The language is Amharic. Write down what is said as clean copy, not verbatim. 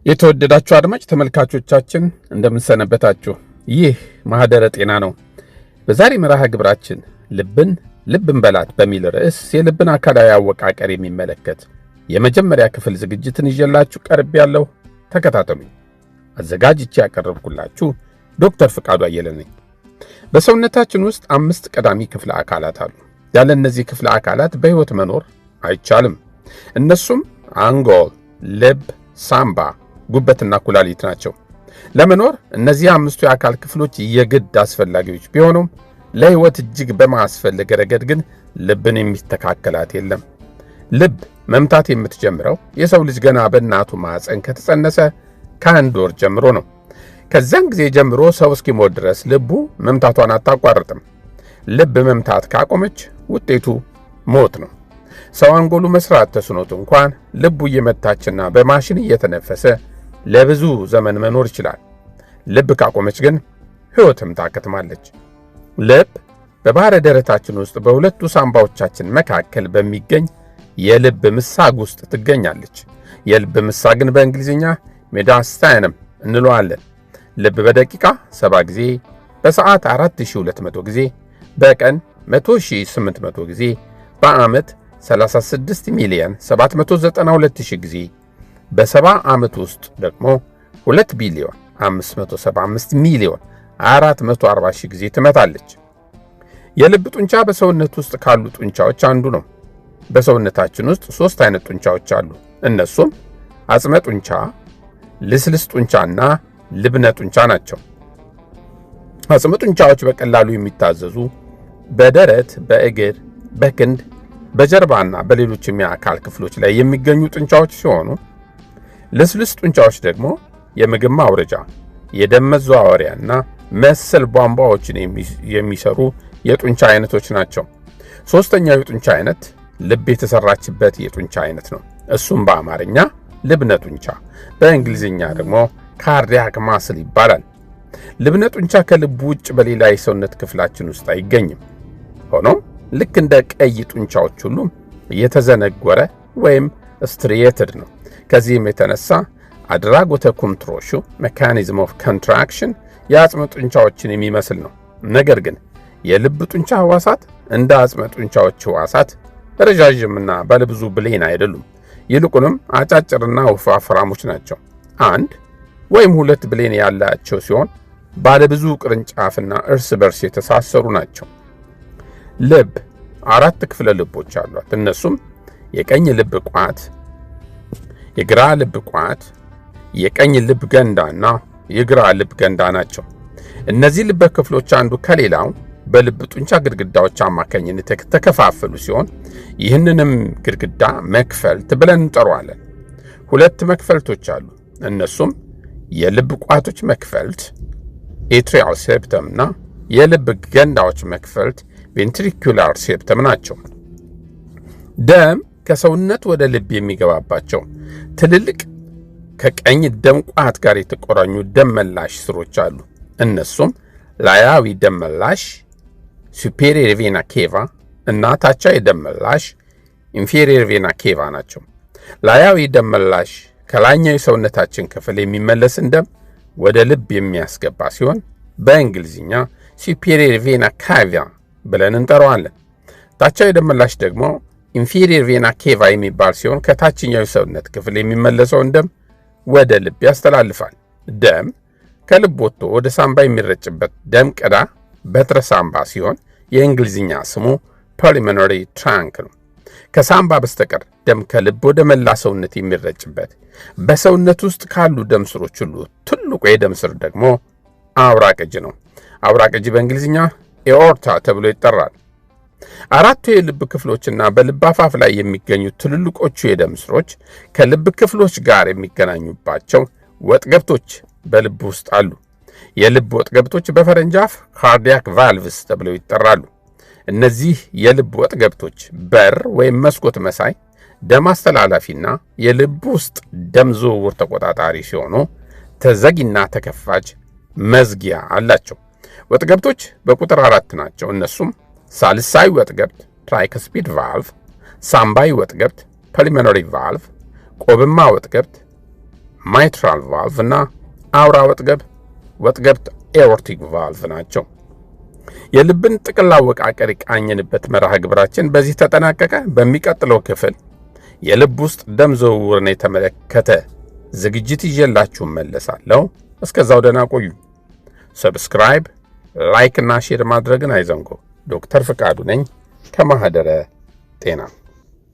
የተወደዳችሁ አድማጭ ተመልካቾቻችን፣ እንደምን ሰነበታችሁ? ይህ ማህደረ ጤና ነው። በዛሬ መርሃ ግብራችን ልብን ልብ እንበላት በሚል ርዕስ የልብን አካላዊ አወቃቀር የሚመለከት የመጀመሪያ ክፍል ዝግጅትን ይዤላችሁ ቀርቤያለሁ። ተከታተሉኝ። አዘጋጅቼ ያቀረብኩላችሁ ዶክተር ፍቃዱ አየለ ነኝ። በሰውነታችን ውስጥ አምስት ቀዳሚ ክፍለ አካላት አሉ። ያለ እነዚህ ክፍለ አካላት በሕይወት መኖር አይቻልም። እነሱም አንጎል፣ ልብ፣ ሳምባ፣ ጉበትና ኩላሊት ናቸው። ለመኖር እነዚህ አምስቱ የአካል ክፍሎች የግድ አስፈላጊዎች ቢሆኑም ለሕይወት እጅግ በማስፈለግ ረገድ ግን ልብን የሚተካከላት የለም። ልብ መምታት የምትጀምረው የሰው ልጅ ገና በእናቱ ማኅፀን ከተጸነሰ ከ1 ወር ጀምሮ ነው። ከዚያን ጊዜ ጀምሮ ሰው እስኪሞት ድረስ ልቡ መምታቷን አታቋርጥም። ልብ መምታት ካቆመች ውጤቱ ሞት ነው። ሰው አንጎሉ መስራት ተስኖት እንኳን ልቡ እየመታችና በማሽን እየተነፈሰ ለብዙ ዘመን መኖር ይችላል። ልብ ካቆመች ግን ሕይወትም ታከትማለች። ልብ በባህረ ደረታችን ውስጥ በሁለቱ ሳምባዎቻችን መካከል በሚገኝ የልብ ምሳግ ውስጥ ትገኛለች። የልብ ምሳግን በእንግሊዝኛ mediastinum እንለዋለን። ልብ በደቂቃ 70 ጊዜ፣ በሰዓት 4200 ጊዜ፣ በቀን 10800 ጊዜ፣ በዓመት 36 ሚሊዮን 792 ሺህ ጊዜ፣ በ70 ዓመት ውስጥ ደግሞ 2 ቢሊዮን 575 ሚሊዮን 440 ሺህ ጊዜ ትመታለች። የልብ ጡንቻ በሰውነት ውስጥ ካሉ ጡንቻዎች አንዱ ነው። በሰውነታችን ውስጥ ሦስት አይነት ጡንቻዎች አሉ። እነሱም አጽመ ጡንቻ፣ ልስልስ ጡንቻና ልብነ ጡንቻ ናቸው። አጽመ ጡንቻዎች በቀላሉ የሚታዘዙ በደረት፣ በእግር፣ በክንድ፣ በጀርባና በሌሎችም የአካል ክፍሎች ላይ የሚገኙ ጡንቻዎች ሲሆኑ ልስልስ ጡንቻዎች ደግሞ የምግብ ማውረጃ፣ የደም መዘዋወሪያና መሰል ቧንቧዎችን የሚሰሩ የጡንቻ አይነቶች ናቸው። ሦስተኛው የጡንቻ አይነት ልብ የተሰራችበት የጡንቻ አይነት ነው። እሱም በአማርኛ ልብነ ጡንቻ፣ በእንግሊዝኛ ደግሞ cardiac muscle ይባላል። ልብነ ጡንቻ ከልብ ውጭ በሌላ የሰውነት ክፍላችን ውስጥ አይገኝም። ሆኖም ልክ እንደ ቀይ ጡንቻዎች ሁሉ የተዘነጎረ ወይም striated ነው። ከዚህም የተነሳ አድራጎተ ኩምትሮሹ mechanism of contraction የአጽመ ጡንቻዎችን የሚመስል ነው። ነገር ግን የልብ ጡንቻ ህዋሳት እንደ አጽመ ጡንቻዎች ህዋሳት ረዣዥምና ባለብዙ ብሌን አይደሉም። ይልቁንም አጫጭርና ወፋፍራሞች ናቸው። አንድ ወይም ሁለት ብሌን ያላቸው ሲሆን ባለብዙ ቅርንጫፍና እርስ በርስ የተሳሰሩ ናቸው። ልብ አራት ክፍለ ልቦች አሏት። እነሱም የቀኝ ልብ ቋት፣ የግራ ልብ ቋት፣ የቀኝ ልብ ገንዳና የግራ ልብ ገንዳ ናቸው። እነዚህ ልበ ክፍሎች አንዱ ከሌላው በልብ ጡንቻ ግድግዳዎች አማካኝነት የተከፋፈሉ ሲሆን ይህንንም ግድግዳ መክፈልት ብለን እንጠራዋለን። ሁለት መክፈልቶች አሉ። እነሱም የልብ ቋቶች መክፈልት atrial septum እና የልብ ገንዳዎች መክፈልት ventricular septum ናቸው። ደም ከሰውነት ወደ ልብ የሚገባባቸው ትልልቅ ከቀኝ ደም ቋት ጋር የተቆራኙ ደም መላሽ ስሮች አሉ። እነሱም ላያዊ ደም መላሽ superior vena cava እና ታቻዊ ደም መላሽ inferior vena cava ናቸው። ላያዊ ደም መላሽ ከላይኛው የሰውነታችን ክፍል የሚመለስን ደም ወደ ልብ የሚያስገባ ሲሆን በእንግሊዝኛ superior vena cava ብለን እንጠራዋለን። ታቻዊ ደም መላሽ ደግሞ inferior vena cava የሚባል ሲሆን ከታችኛው የሰውነት ክፍል የሚመለሰውን ደም ወደ ልብ ያስተላልፋል። ደም ከልብ ወጥቶ ወደ ሳምባ የሚረጭበት ደም ቅዳ በትረ ሳምባ ሲሆን የእንግሊዝኛ ስሙ pulmonary trunk ነው። ከሳምባ በስተቀር ደም ከልብ ወደ መላ ሰውነት የሚረጭበት በሰውነት ውስጥ ካሉ ደም ስሮች ሁሉ ትልቁ የደም ስር ደግሞ አውራ ቅጅ ነው። አውራ ቅጅ በእንግሊዝኛ aorta ተብሎ ይጠራል። አራቱ የልብ ክፍሎችና በልብ አፋፍ ላይ የሚገኙ ትልልቆቹ የደም ስሮች ከልብ ክፍሎች ጋር የሚገናኙባቸው ወጥገብቶች በልብ ውስጥ አሉ። የልብ ወጥገብቶች በፈረንጅ አፍ cardiac valves ተብለው ይጠራሉ። እነዚህ የልብ ወጥገብቶች በር ወይም መስኮት መሳይ ደም አስተላላፊና የልብ ውስጥ ደም ዝውውር ተቆጣጣሪ ሲሆኑ ተዘጊና ተከፋች መዝጊያ አላቸው። ወጥገብቶች በቁጥር አራት ናቸው። እነሱም ሳልሳዊ ወጥገብት tricuspid valve፣ ሳምባዊ ወጥገብት pulmonary valve፣ ቆብማ ወጥገብት Mitral valve እና አውራ ወጥገብ ወጥገብት aortic valve ናቸው። የልብን ጥቅል አወቃቀር የቃኘንበት መርሃ ግብራችን በዚህ ተጠናቀቀ። በሚቀጥለው ክፍል የልብ ውስጥ ደም ዝውውርን የተመለከተ ዝግጅት ይዤላችሁ እመለሳለሁ። እስከዛው ደህና ቆዩ። Subscribe፣ like እና share ማድረግን አይዘንጉ። ዶክተር ፍቃዱ ነኝ ከማህደረ ጤና።